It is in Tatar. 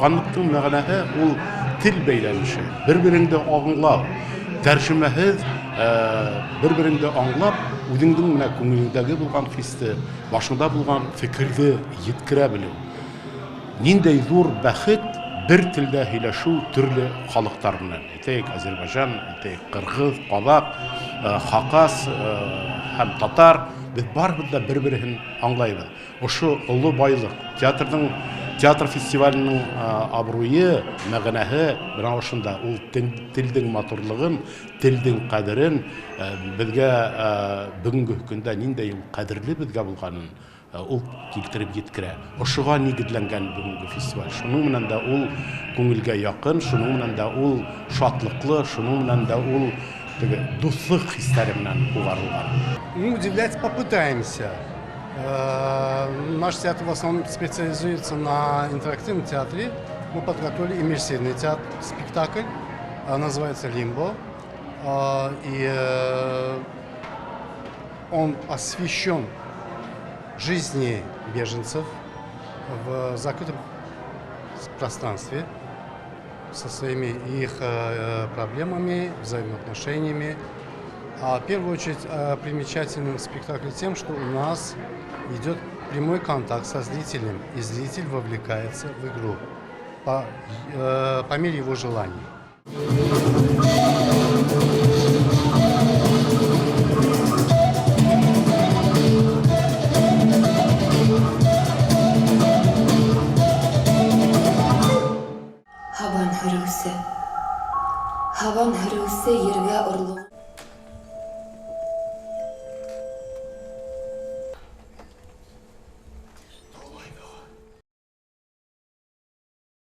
Туганлыктың мәгънәһе ул тел бәйләнеше, бер-береңде аңлау, тәрҗемәһез бер-береңде аңлап, үзеңнең менә күңелеңдәге булган хисте, башыңда булган фикерде еткерә белү. Ниндәй зур бәхет бер телдә һөйләшү төрле халыклар белән. Әйтәйек, азербайҗан, әйтәйек, кыргыз, казак, хакас һәм татар. Без барыбыз да бер-береһен аңлайбыз. Ошо олы байлык. Театрның, театр фестиваленең абруе, мәгънәһе менә ошында. Ул телдең матурлыгын, телдең кадерен, безгә бүгенге көндә ниндәй ул кадерле безгә булганын ул килтереп җиткерә. Ошыга нигезләнгән бүгенге фестиваль. Шуның белән дә ул күңелгә якын, шуның белән дә ул шатлыклы, шуның белән дә ул теге дуслык хисләре белән кугарылган. Мы удивлять попытаемся. Наш театр в основном специализируется на интерактивном театре. Мы подготовили иммерсивный театр, спектакль, называется «Лимбо». И он посвящен жизни беженцев в закрытом пространстве со своими их проблемами, взаимоотношениями. А в первую очередь примечателен спектакль тем, что у нас идет прямой контакт со зрителем, и зритель вовлекается в игру по мере его желаний. Һабан һөрүсе. Һабан һөрүсе ергә орлыгын.